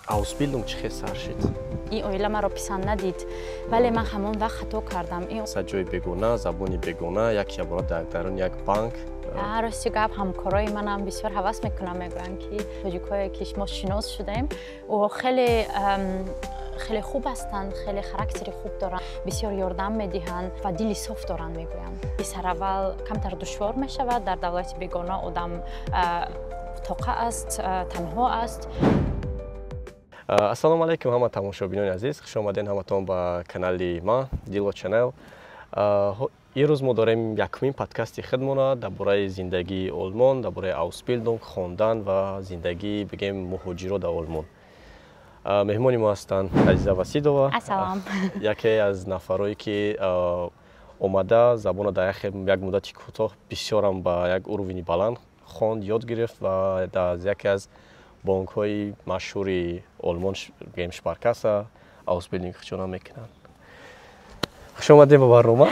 Ausbildung чӣ хел сар шид? Ин оила маро писанд надид, вале ман ҳамон вақт хато кардам. Ҷои бегона, забони бегона, як шабора дар даруни як банк. Рости гап, ҳамкорои манам бисёр ҳавас мекунам, мегӯянд, ки тоҷикое, ки мо шинос шудаем, хеле хеле хуб ҳастанд, хеле характери хуб доранд, бисёр ёрдам медиҳанд ва дили соф доранд, мегӯянд. Сараввал камтар душвор мешавад, дар давлати бегона одам тоқа аст, танҳо аст. Ассалому алайкум, ҳама тамошобинони азиз, хуш омадед ҳаматон ба канали ма, Дило Чанел. Имрӯз мо дорем якумин подкасти худмона дар бораи зиндагии Олмон, дар бораи Ausbildung, хондан ва зиндагии, бигем, муҳоҷиро дар Олмон. Меҳмони мо ҳастанд Азиза Васидова. Ассалом. Яке аз нафарое, ки омада, забонро дар як муддати кӯтоҳ бисёрам ба як уровени баланд хонд, ёд гирифт ва дар яке аз бонкҳои машҳури Олмон, бигем, Sparkasse, Ausbildung худшона мекунанд. Хуш омадем ба барнома.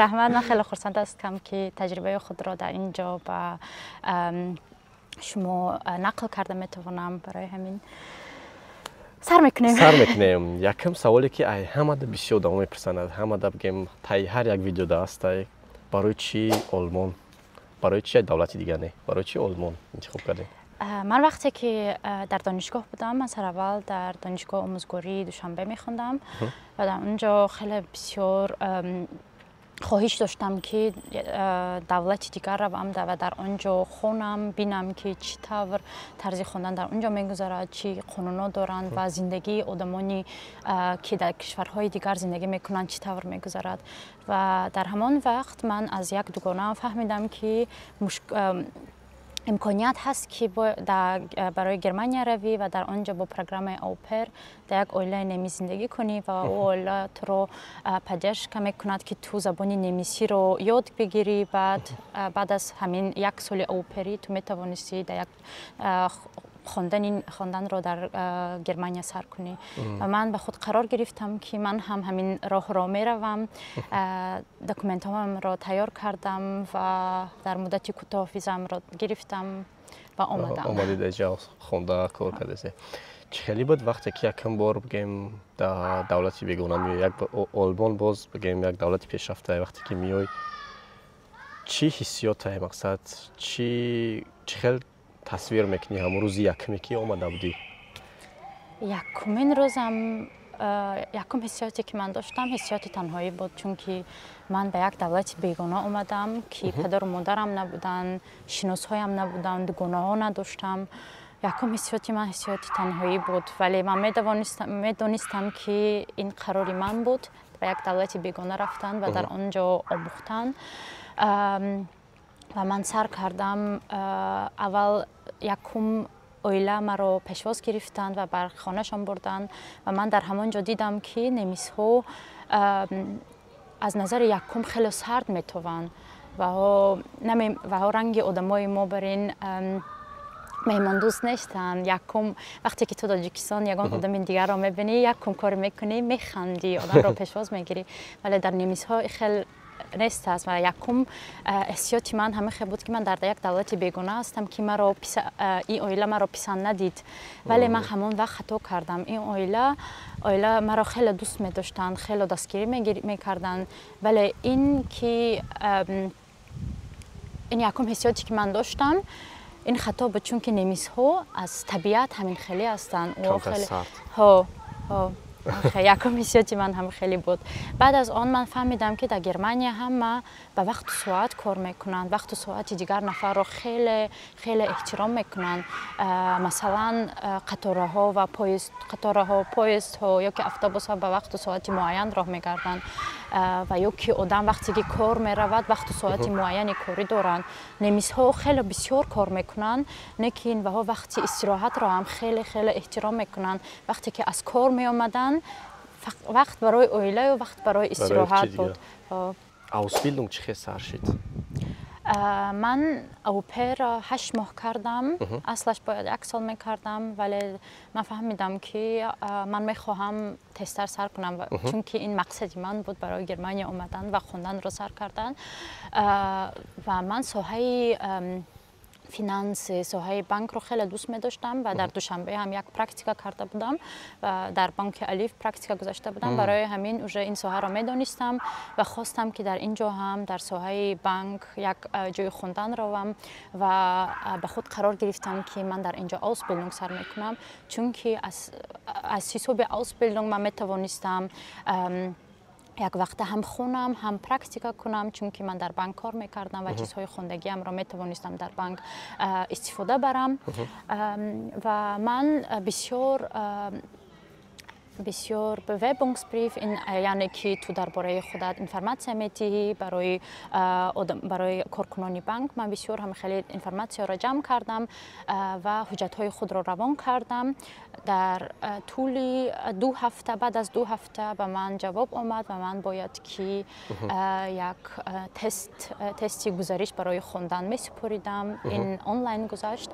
Раҳмат, ман хеле хурсанд ҳастам, ки таҷрибаи худро дар ин ҷо ба шумо нақл карда метавонам. Барои ҳамин сар мекунем. Сар мекунем. Якум саволе, ки ай ҳамада бисёр давом мепурсанд, ҳамада, бигем, таи ҳар як видеода ҳастай: барои чӣ Олмон, барои чӣ як давлати дигар не, барои чӣ Олмон интихоб кардем? Ман вақте ки дар донишгоҳ будам, ман сараввал дар донишгоҳи омӯзгории Душанбе мехондам ва дар он ҷо хеле бисёр хоҳиш доштам, ки давлати дигар равам ва дар он ҷо хонам, бинам, ки чӣ тавр тарзи хондан дар он ҷо мегузарад, чӣ қонунҳо доранд ва зиндагии одамони, ки дар кишварҳои дигар зиндагӣ мекунанд, чӣ тавр мегузарад. Ва дар ҳамон вақт ман аз як дугонаам фаҳмидам, ки имконият ҳаст, ки барои Германия равӣ ва дар он ҷо бо программаи Au Pair дар як оилаи немис зиндагӣ кунӣ ва ӯ оила туро поддержка мекунад, ки ту забони немисиро ёд бигирӣ. Баъд аз ҳамин як соли au pair ӣ ту метавонистӣ дар як хонданро дар Германия сар кунӣ. Ва ман ба худ қарор гирифтам, ки ман ҳам ҳамин роҳро меравам. Документҳоамро тайёр кардам ва дар муддати кӯтоҳ визаамро гирифтам ва омадам. Омадед инҷа, хонда, кор кардед. Чӣ хеле буд, вақте ки якум бор, бигем, дар давлати бегона меои, як Олмон боз, бигем, як давлати пешрафта, вақте ки меои, чӣ ҳиссиётае, мақсад, чӣ хел тасвир мекунӣ ҳамон рӯзи якуме, ки омада будӣ? Якумин рӯзам, якум ҳиссиёте, ки ман доштам, ҳиссиёти танҳоӣ буд, чунки ман ба як давлати бегона омадам, ки падару модарам набуданд, шиносҳоям набуданд, дугонаҳо надоштам. Якум ҳиссиёти ман ҳиссиёти танҳоӣ буд, вале ман медонистам, ки ин қарори ман буд, ба як давлати бегона рафтан ва дар он ҷо омӯхтан. Ва ман сар кардам. Аввал якум оила маро пешвоз гирифтанд ва бар хонашон бурданд ва ман дар ҳамон ҷо дидам, ки немисҳо аз назари якум хеле сард метованд ваҳо ранги одамои мо бар ин меҳмондӯст нестанд. Якум вақте ки ту Тоҷикистон ягон одами дигарро мебинӣ, якум кор мекунӣ, механдӣ, одамро пешвоз мегирӣ, вале дар немисҳо хел нест аст. Ва якум эҳсиёти ман ҳамин хел буд, ки ман дар як давлати бегона ҳастам, ки маро ин оила маро писанд надид, вале ман ҳамон вақт хато кардам. Ин оила маро хеле дӯст медоштанд, хеле дастгирӣ мекарданд, вале ин ки ин якум ҳиссиёте, ки ман доштам, ин хато буд, чунки немисҳо аз табиат ҳамин хеле ҳастанд. Якум ҳиссиёти ман ҳам хеле буд. Баъд аз он ман фаҳмидам, ки дар Германия ҳама ба вақту соат кор мекунанд, вақту соати дигар нафарро хеле хеле эҳтиром мекунанд. Масалан, қатораҳо ва поезд, қатораҳо, поездҳо ё ки автобусҳо ба вақту соати муайян роҳ мегарданд ва ё ки одам вақте ки кор меравад, вақту соати муайяни корӣ доранд. Немисҳо хеле бисёр кор мекунанд, лекин ваҳо вақти истироҳатро ҳам хеле хеле эҳтиром мекунанд. Вақте ки аз кор меомаданд, вақт барои оилаю вақт барои истироҳат буд. Ausbildung чӣ хел сар шид? Ман Au Pair 8 моҳ кардам. Аслаш бояд як сол мекардам, вале ман фаҳмидам, ки ман мехоҳам тезтар сар кунам, чунки ин мақсади ман буд барои Германия омадан ва хонданро сар кардан. Ва ман соҳаи Финанс, соҳаи банкро хеле дӯст медоштам ва дар Душанбе ҳам як практика карда будам ва дар банки Алиф практика гузашта будам. Барои ҳамин уже ин соҳаро медонистам ва хостам, ки дар ин ҷо ҳам дар соҳаи банк як ҷои хондан равам ва ба худ қарор гирифтам, ки ман дар ин ҷо Ausbildung сар мекунам, чунки аз ҳисоби Ausbildung ман метавонистам як вақта ҳам хонам, ҳам практика кунам, чунки ман дар банк кор мекардам ва чизҳои хондагиамро метавонистам дар банк истифода барам. Ва ман бисёр бисёр Bewerbungsbrief, яъне ки ту дар бораи худат информатсия медиҳӣ барои коркунони банк, ман бисёр ҳам хеле информатсияро ҷамъ кардам ва ҳуҷҷатҳои худро равон кардам. Дар тӯли 2 ҳафта, баъд аз 2 ҳафта ба ман ҷавоб омад ва ман бояд ки як тести гузариш барои хондан месупоридам. Ин онлайн гузашт.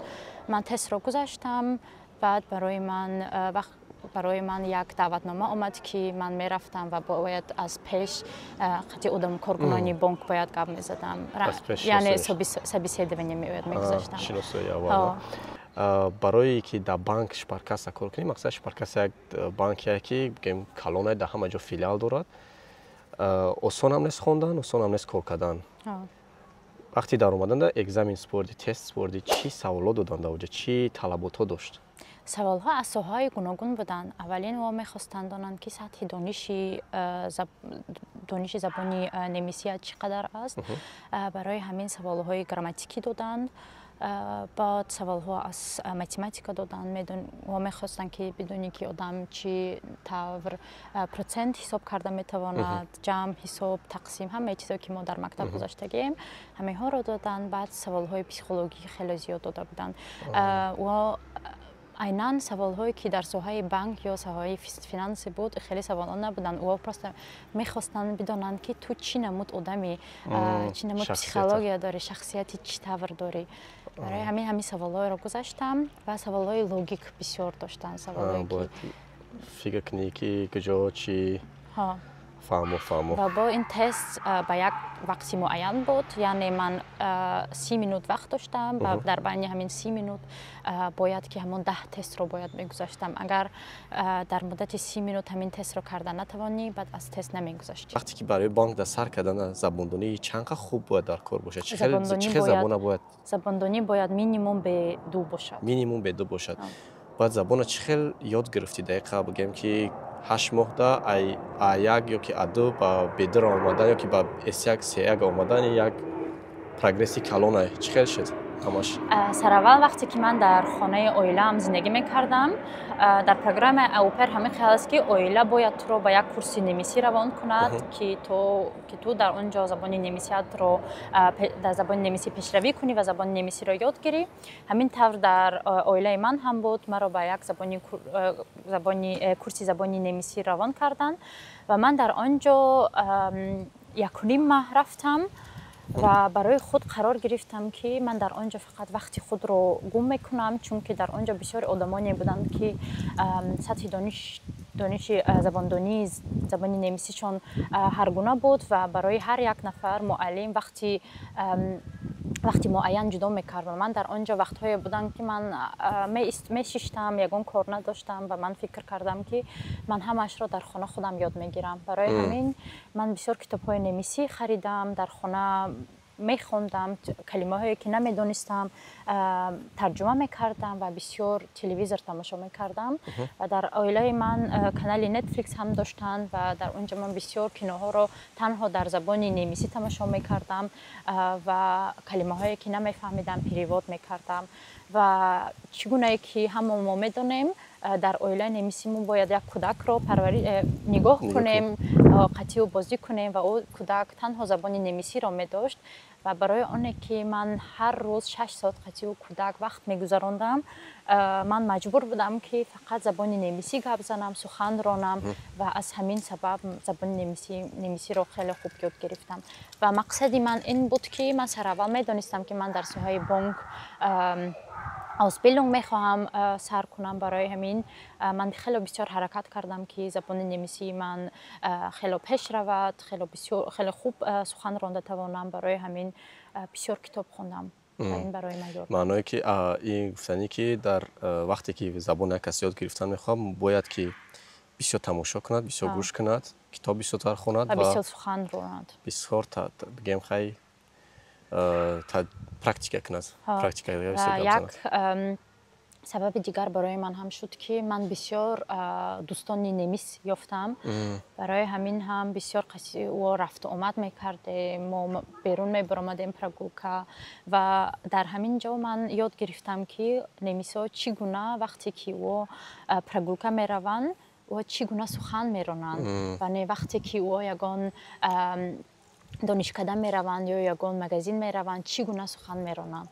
Ман тестро гузаштам. Баъд барои ман як даъватнома омад, ки ман мерафтам ва бояд аз пеш қати одам коркунони бонк бояд гап мезадам, яъне собеседование меояд мегузаштам. Барое ки дар банк Шпаркасса кор кунӣ, мақсад, Шпаркасса як банкие ки бигем калоне, дар ҳама ҷо филиал дорад, осонам нест хондан, осонам нест кор кардан. Вақти дар омаданда экзамен спордӣ, тест спордӣ, чӣ саволот доданд дар оҷа, чӣ талаботҳо дошт? Саволҳо аз соҳаҳои гуногун буданд. Аввалин во мехостанд донанд, ки сатҳи дониши забони немисия чӣ қадар аст. Барои ҳамин саволҳои грамматикӣ доданд. Баъд саволҳо аз математика доданд. Во мехостанд, ки бидонӣ, ки одам чӣ тавр процент ҳисоб карда метавонад, ҷамъ, ҳисоб, тақсим, ҳамаи чизое, ки мо дар мактаб гузаштагием, ҳамаҳоро доданд. Баъд саволҳои психологӣ хеле зиёд дода буданд. Айнан саволҳое, ки дар соҳаи банк ё соҳаи финанси буд, хеле саволҳо набуданд. Ӯ просто мехостанд бидонанд, ки ту чӣ намуд одамӣ, чӣ намуд психология дорӣ, шахсияти чӣ тавр дорӣ. Барои ҳамин саволҳоеро гузаштам ва саволҳои логик бисёр доштанд, саволҳое ки фикр кунӣ, ки куҷо чӣ. Фаҳмо, фаҳмо. Ва бо ин тест ба як вақти муайян буд, яъне ман 30 минут вақт доштам ва дар байни ҳамин 30 минут бояд ки ҳамон 10 тестро бояд мегузаштам. Агар дар муддати 30 минут ҳамин тестро карда натавонӣ, баъд аз тест намегузаштӣ. Вақте ки барои банк дар сар кардана, забондонии чанд қа хуб бояд дар кор бошад? Чӣ хел забона бояд? Забондонӣ бояд минимум Б2 бошад. Минимум Б2 бошад. Баъд забона чӣ хел ёд гирифтӣ? Дақиқа бигем, ки 8 моҳда А1 ё ки А2 ба Б2 омадан ё ки ба С1, С1 омадан як прогресси калона. Чӣ хел шуд ҳамаш? Сараввал, вақте ки ман дар хонаи оилаам зиндагӣ мекардам, дар программаи Au pair ҳамин хел аст, ки оила бояд туро ба як курси немисӣ равон кунад, ки ту дар он ҷо забони немисиатро, дар забони немисӣ пешравӣ кунӣ ва забони немисиро ёд гирӣ. Ҳамин тавр дар оилаи ман ҳам буд. Маро ба як забони курси забони немисӣ равон карданд ва ман дар он ҷо 1,5 маҳ рафтам ва барои худ қарор гирифтам, ки ман дар он ҷо фақат вақти худро гум мекунам, чунки дар он ҷо бисёри одамоне буданд, ки сатҳи дониши забондонии забони немисишон ҳаргуна буд ва барои ҳар як нафар муаллим вақти муайян ҷудо мекард. Ва ман дар он ҷо вақтҳое буданд, ки ман мешиштам, ягон кор надоштам ва ман фикр кардам, ки ман ҳамаашро дар хона худам ёд мегирам. Барои ҳамин ман бисёр китобҳои немисӣ харидам, дар хона мехондам, калимаҳое, ки намедонистам, тарҷума мекардам ва бисёр телевизор тамошо мекардам. Ва дар оилаи ман канали Netflix ҳам доштанд ва дар он ҷо ман бисёр киноҳоро танҳо дар забони немисӣ тамошо мекардам ва калимаҳое, ки намефаҳмидам, перевод мекардам. Ва чӣ гунае ки ҳама мо медонем, дар оилаи немисӣ мо бояд як кӯдакро нигоҳ кунем, қатиу бозӣ кунем ва ӯ кӯдак танҳо забони немисиро медошт. Ва барои оне ки ман ҳар рӯз 6 соат қатиу кӯдак вақт мегузарондам, ман маҷбур будам, ки фақат забони немисӣ гап занам, сухан ронам ва аз ҳамин сабаб забони немисиро хеле хуб ёд гирифтам. Ва мақсади ман ин буд, ки ман сараввал медонистам, ки ман дар соҳаи бонк Ausbildung мехоҳам сар кунам. Барои ҳамин ман хеле бисёр ҳаракат кардам, ки забони немисии ман хело пеш равад, хеле бисёр, хеле хуб сухан ронда тавонам. Барои ҳамин бисёр китоб хондам. Ва ин барои ман ёр. Маъное ки ин гуфтанӣ, ки дар вақте ки забони як кас ёд гирифтан мехоҳад, бояд ки бисёр тамошо кунад, бисёр гӯш кунад, китоб бисёртар хонад. Ва бисёр сухан ронад. Бисёр, бигем, хай, практика кунад, практика. Як сабаби дигар барои ман ҳам шуд, ки ман бисёр дӯстони немис ёфтам. Барои ҳамин ҳам бисёр қаси ӯ рафту омад мекардем, мо берун мебаромадем, прогулка. Ва дар ҳамин ҷо ман ёд гирифтам, ки немисҳо чӣ гуна, вақте ки ӯ прогулка мераванд, ӯ чӣ гуна сухан меронанд ва не вақте ки ӯ ягон донишкада мераванд ё ягон магазин мераванд, чӣ гуна сухан меронанд.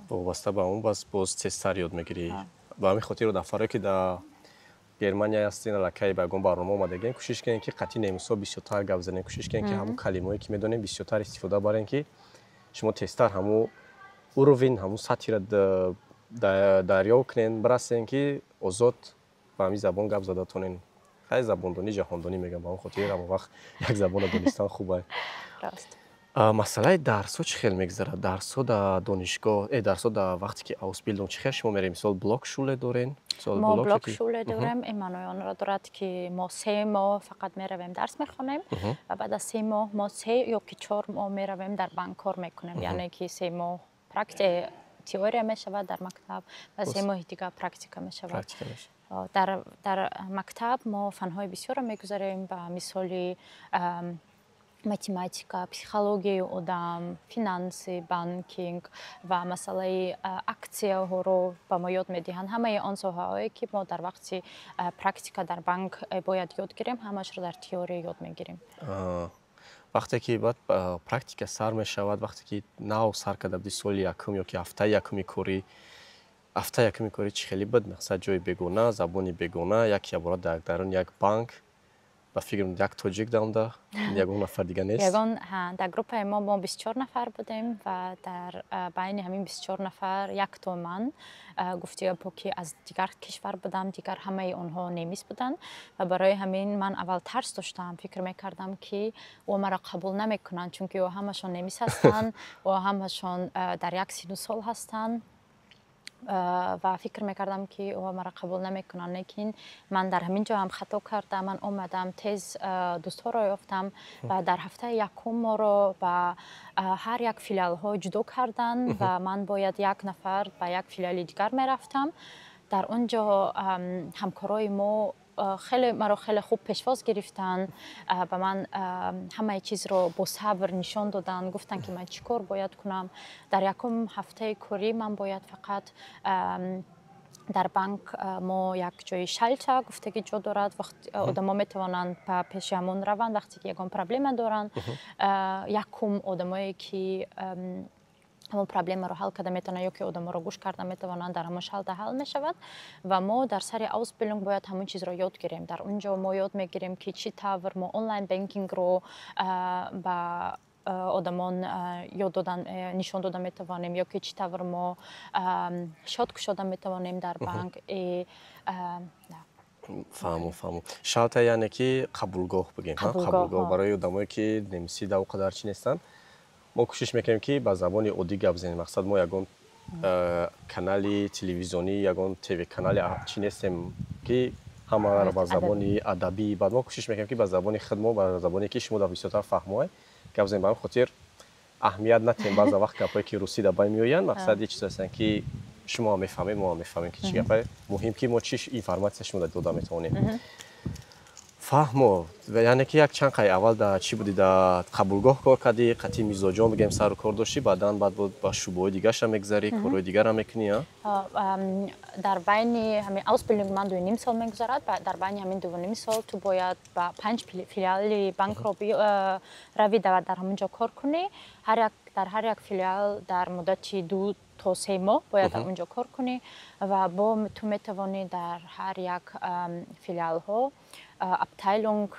Вобаста ба он бас боз тезтар ёд мегирӣ. Ба ҳамин хотир нафаре, ки дар Германия ҳастин, аллакай ба ягон барнома омадагем, кӯшиш кунем, ки қатъи немисҳо бисёртар гап занем, кӯшиш кунем, ки ҳамун калимаое, ки медонем, бисёртар истифода барем, ки шумо тезтар ҳамун уровень, ҳамун сатҳиро дарёб кунем, бирасем, ки озод ба ҳамин забон гап зада тонем. Хай, забондонӣ ҷаҳондонӣ мегӯям, ба ҳамон хотир ҳамон вақт як забонро донистан хуб. Рост. Масъалаи дарсҳо чӣ хел мегузарад? Дарсҳо дар донишгоҳ, дарсҳо дар вақте ки Ausbildung чӣ хел шумо мерем? Мисол, Blockschule дорен? Мо Blockschule дорем. Ин маънои онро дорад, ки мо 3 моҳ фақат меравем, дарс мехонем ва баъд аз 3 моҳ мо 3 ё ки 4 моҳ меравем, дар банк кор мекунем. Яъне ки 3 моҳ теория мешавад дар мактаб ва 3 моҳи дигар практика мешавад. Дар мактаб мо фанҳои бисёрро мегузарем, ба мисоли математика, психологияи одам, финансы, банкинг ва масъалаи аксияҳоро ба мо ёд медиҳанд. Ҳамаи он соҳаҳое, ки мо дар вақти практика дар банк бояд ёд гирем, ҳамашро дар теория ёд мегирем. Вақте ки баъд практика сар мешавад, вақте ки нав сар карда будӣ, соли якум ё ки ҳафтаи якуми корӣ чӣ хеле буд? Мақсад, ҷои бегона, забони бегона, як ябора дар даруни як банк, ба фикрам, як тоҷик дамда, ягон нафар дига нест. Ягон дар группаи мо 24 нафар будем ва дар байни ҳамин 24 нафар якто ман, гуфти гапо, ки аз дигар кишвар будам, дигар ҳамаи онҳо немис буданд. Ва барои ҳамин ман аввал тарс доштам, фикр мекардам, ки ӯ маро қабул намекунанд, чунки ӯ ҳамашон немис ҳастанд, ӯ ҳамашон дар як сину сол ҳастанд ва фикр мекардам, ки ӯ маро қабул намекунанд. Лекин ман дар ҳамин ҷо ҳам хато кардам. Ман омадам, тез дӯстҳоро ёфтам ва дар ҳафтаи якум моро ба ҳар як филиалҳо ҷудо карданд ва ман бояд як нафар ба як филиали дигар мерафтам. Дар он ҷо ҳамкорои мо хеле маро хеле хуб пешвоз гирифтанд, ба ман ҳамаи чизро бо сабр нишон доданд, гуфтанд, ки ман чӣ кор бояд кунам. Дар якум ҳафтаи корӣ ман бояд фақат дар банк мо як ҷои Schalter гуфтагӣ ҷо дорад, одамо метавонанд ба пеши ҳамон раванд, вақте ки ягон проблема доранд. Якум одамое, ки ҳамон проблемаро ҳал карда метавонанд ё ки одаморо гӯш карда метавонанд, дар ҳамон Schalter ҳал мешавад. Ва мо дар сари Ausbildung бояд ҳамон чизро ёд гирем. Дар он ҷо мо ёд мегирем, ки чӣ тавр мо онлайн банкингро ба одамон ёд додан, нишон дода метавонем ё ки чӣ тавр мо счёт кушода метавонем дар банк. Фаҳму, Schalter, яъне ки қабулгоҳ бигем, қабулгоҳ барои одамое, ки немисӣ да он қадар чӣ нестанд. Мо кӯшиш мекунем, ки ба забони оддӣ гап занем. Мақсад, мо ягон канали телевизионӣ, ягон ТВ канали чӣ нестем, ки ҳамаро ба забони адабӣ. Баъд мо кӯшиш мекунем, ки ба забони худ мо, ба забоне, ки шумо дар бисёртар фаҳмоед, гап занем. Ба ҳамин хотир аҳамият натем баъза вақт гапҳое, ки русӣ дар байн меоянд. Мақсад, е чиз ҳастанд, ки шумо ҳам мефаҳмед, мо ҳам мефаҳмем, ки чӣ гапе. Муҳим, ки мо чӣ информатсия шумо дода метавонем. Фаҳмо, яъне ки як чанд қай аввал дар чӣ будӣ? Дар қабулгоҳ кор кардӣ, қатъи мизоҷон, бигем, сару кор доштӣ, баъдан баъд ба шӯъбаҳои дигарша мегузарӣ, корҳои дигарам мекунӣ? Дар байни ҳамин Ausbildung ман 2,5 сол мегузарад. Дар байни ҳамин 2,5 сол ту бояд ба панҷ филиали банкро равӣ, дар ҳамон ҷо кор кунӣ. Дар ҳар як филиал дар муддати 2 то 3 моҳ бояд дар он ҷо кор кунӣ ва бо ту метавонӣ дар ҳар як филиалҳо Abteilung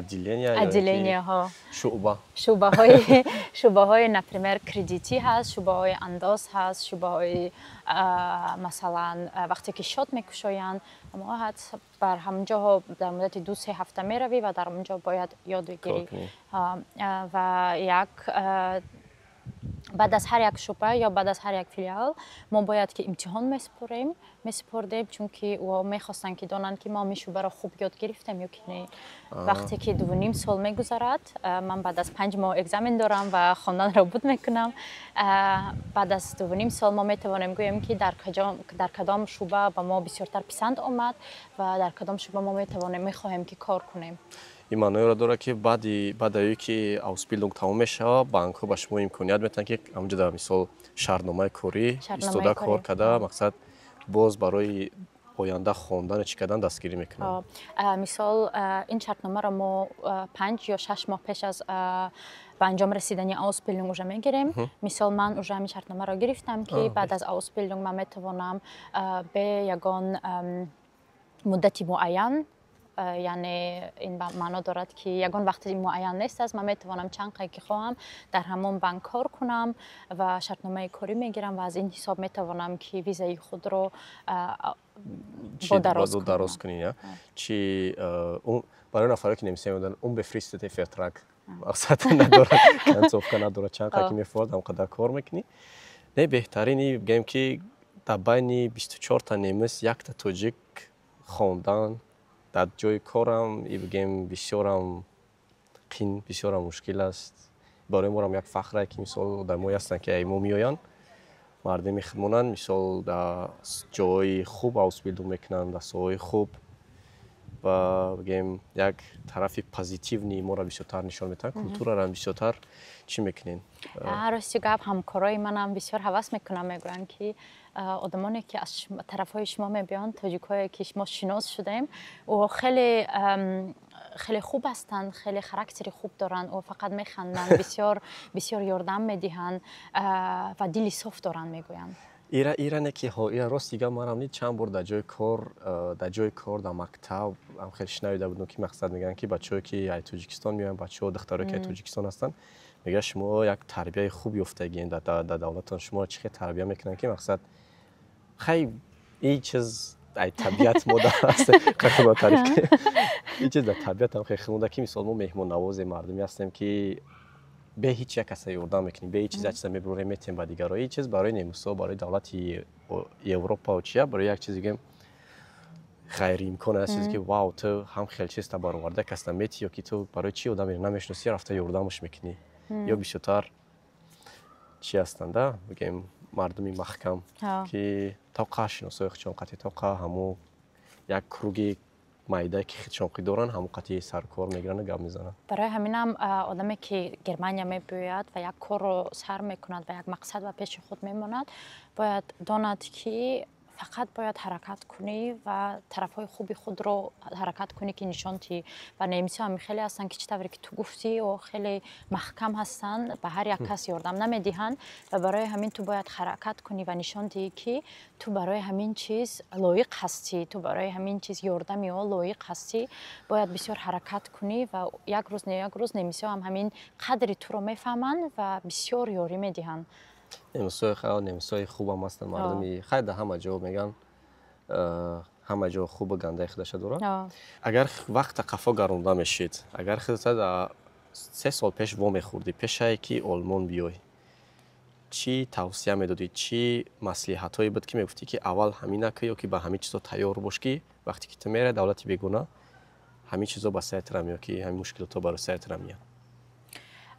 отделения. Отделенияҳо. Шӯъба. Шӯъбаҳои, например, кредитӣ ҳаст, шӯъбаҳои андоз ҳаст, шӯъбаҳои, масалан, вақте ки счёт мекушоянд ҳаст. Бар ҳамон ҷоҳо дар муддати 2-3 ҳафта меравӣ ва дар он ҷо бояд ёд бигирӣ. Ва як Баъд аз ҳар як шуъба ё баъд аз ҳар як филиал мо бояд ки имтиҳон месупордем, чунки ӯ мехостанд, ки донанд, ки мо ҳамин шуъбаро хуб ёд гирифтем ё ки не. Вақте ки 2,5 сол мегузарад, ман баъд аз 5 моҳ экзамен дорам ва хонданро буд мекунам. Баъд аз 2,5 сол мо метавонем гӯем, ки дар кадом шуъба ба мо бисёртар писанд омад ва дар кадом шуъба мо метавонем, мехоҳем, ки кор кунем. Ин маъноеро дорад, ки баъди ое ки Ausbildung тамом мешавад, банкҳо ба шумо имконият метиҳанд, ки ҳамонҷо дар мисол шартномаи корӣ истода кор карда, мақсад, боз барои оянда хондану чӣ кардан дастгирӣ мекунанд. Мисол, ин шартномаро мо 5 ё 6 моҳ пеш аз ба анҷом расидани Ausbildung уже мегирем. Мисол, ман уже ҳамин шартномаро гирифтам, ки баъд аз Ausbildung ман метавонам бе ягон муддати муайян, яъне ин маъно дорад, ки ягон вақти муайян нест аст, ман метавонам чанд қай ки хоҳам дар ҳамон банк кор кунам ва шартномаи корӣ мегирам ва аз ин ҳисоб метавонам, ки визаи худро дароз кунӣ. Чи барои нафаре, ки немисия медонанд, unbefristete Vertrag мақсад надорад, концовка надорад, чанд қай ки мефорад, ҳам қадар кор мекунӣ. Не, беҳтарини бигӯем, ки дар байни 24та немис якта тоҷик хондан дар ҷои корам и бигем бисёрам қин, бисёрам мушкил аст. Барои морам як фахре, ки мисол одамое ҳастанд, ки ай мо меоянд, мардуми худмонанд, мисол, дар ҷоҳои хуб Ausbildung мекунанд, дар соҳаҳои хуб ва бигем як тарафи позитивный моро бисёртар нишон медиҳанд, культурарам бисёртар чӣ мекунем. Рости гап, ҳамкорои манам бисёр ҳавас мекунам, мегӯянд, ки одамоне, ки аз тарафҳои шумо мебиёнд, тоҷикҳое, ки мо шинос шудем, ӯ хеле хеле хуб ҳастанд, хеле характери хуб доранд, ӯ фақат механданд, бисёр бисёр ёрдам медиҳанд ва дили соф доранд, мегӯянд. Ира не ки ҳо, ира рости гап, манам ни чанд бор дар ҷои кор, дар мактаб ам хеле шунавида будам, ки мақсад мегӯянд, ки бачаҳое, ки ай Тоҷикистон меоянд, бачаҳо, духтароe, ки ай Тоҷикистон ҳастанд, мегӯяд, шумо як тарбияи хуб ёфтагиен дар давлатон, шуморо чӣ хел тарбия мекунанд, ки мақсад, хай, ин чиз ай табиат мо таъриф кунем, ин чиз дар табиатам хеле хунуда, ки мисол мо меҳмоннавозе мардуме ҳастем, ки бе ҳеҷ як каса ёрдам мекунем, бе ҳеҷ чиз як чиза мебурем, метиҳем ба дигарро. Ин чиз барои немисҳо, барои давлати Европа чия, барои як чиз бигем ғайриимкон аст, чизе ки вау, ту ҳам хел чизта бароварда касда метиҳӣ, ё ки ту барои чӣ одамеро намешиносӣ, рафта ёрдамаш мекунӣ? Ё бисёртар чӣ ҳастанда, бигем, мардуми маҳкам, ки тоқа шиносои худшон қатъи, тоқа ҳамун як круги майдае, ки худшон доранд, ҳамун қатъи саркор мегиранд, гап мезананд. Барои ҳаминам одаме, ки Германия мебиёяд ва як корро сар мекунад ва як мақсад ба пеши худ мемонад, бояд донад, ки фақат бояд ҳаракат кунӣ ва тарафҳои хуби худро ҳаракат кунӣ, ки нишон диҳӣ. Ва немисҳо ҳам хеле ҳастанд, ки чӣ тавре ки ту гуфтӣ, о хеле маҳкам ҳастанд, ба ҳар як кас ёрдам намедиҳанд ва барои ҳамин ту бояд ҳаракат кунӣ ва нишон диҳӣ, ки ту барои ҳамин чиз лоиқ ҳастӣ, ту барои ҳамин чиз ёрдами ӯ лоиқ ҳастӣ. Бояд бисёр ҳаракат кунӣ ва як рӯз не як рӯз немисҳо ҳам ҳамин қадри туро мефаҳманд ва бисёр ёрӣ медиҳанд. Немисҳои хубам ҳастанд, мардуми хай, дар ҳама ҷо мегӯянд, ҳама ҷо хубу гандаи худаша дорад. Агар вақта қафо гаронда мешид, агар худата дар 3 сол пеш вомехӯрдӣ, пешае ки Олмон биёй, чӣ тавсия медодӣ, чӣ маслиҳатҳое буд, ки мегуфтӣ, ки аввал ҳамин накӣ ё ки ба ҳамин чизо тайёр бош, ки вақте ки ту мерай давлати бегона, ҳамин чизо ба сари тара меояд, ки ҳамин мушкилотҳо барои сари тара меяд?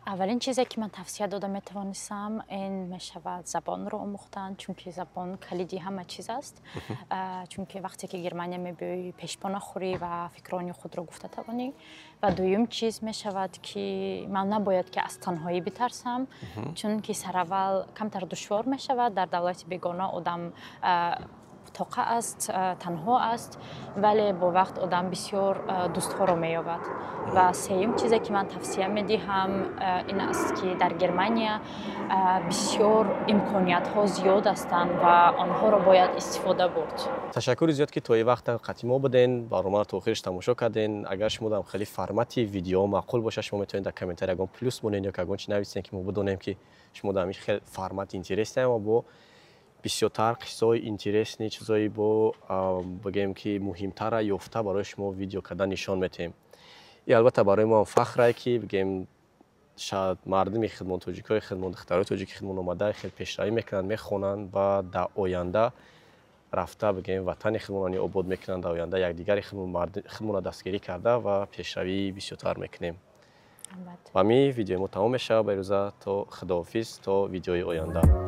Аввалин чизе, ки ман тавсия дода метавонистам, ин мешавад забонро омӯхтан, чунки забон калиди ҳама чиз аст, чунки вақте ки Германия мебиёӣ, пешпо нахӯрӣ ва фикрони худро гуфта тавонӣ. Ва дуюм чиз мешавад, ки ман набояд ки аз танҳоӣ битарсам, чунки сараввал камтар душвор мешавад, дар давлати бегона одам тоқа аст, танҳо аст, вале бо вақт одам бисёр дӯстҳоро меёбад. Ва сеюм чизе, ки ман тавсия медиҳам, ин аст, ки дар Германия бисёр имкониятҳо зиёд ҳастанд ва онҳоро бояд истифода бурд. Ташаккури зиёд, ки то ин вақт қатъи мо буден, барномаро то охириш тамошо карден. Агар шумо дам хеле формати видео маъқул бошад, шумо метавонед дар комментарий ягон плюс монед ё ягон чи нависен, ки мо бидонем, ки шумо дар ҳамин хел формат интересный ва бо бисёртар қиссаҳои интересный, чизҳои бо бигӯем, ки муҳимтарра ёфта барои шумо видео кардан нишон метиҳем. И албатта барои мо ҳам фахрае, ки бигӯем. Мардуми худмон, тоҷикои худмон, духтарои тоҷики худмон омада хел пешравӣ мекунанд, мехонанд ва дар оянда рафта, бигӯем, ватани худмонро обод мекунанд, дар оянда якдигари худмонро дастгирӣ карда ва пешравии бисёртар мекунем. Ба ҳамин видеои мо тамом мешавад ба ирӯза. То худоҳофиз, то видеои оянда.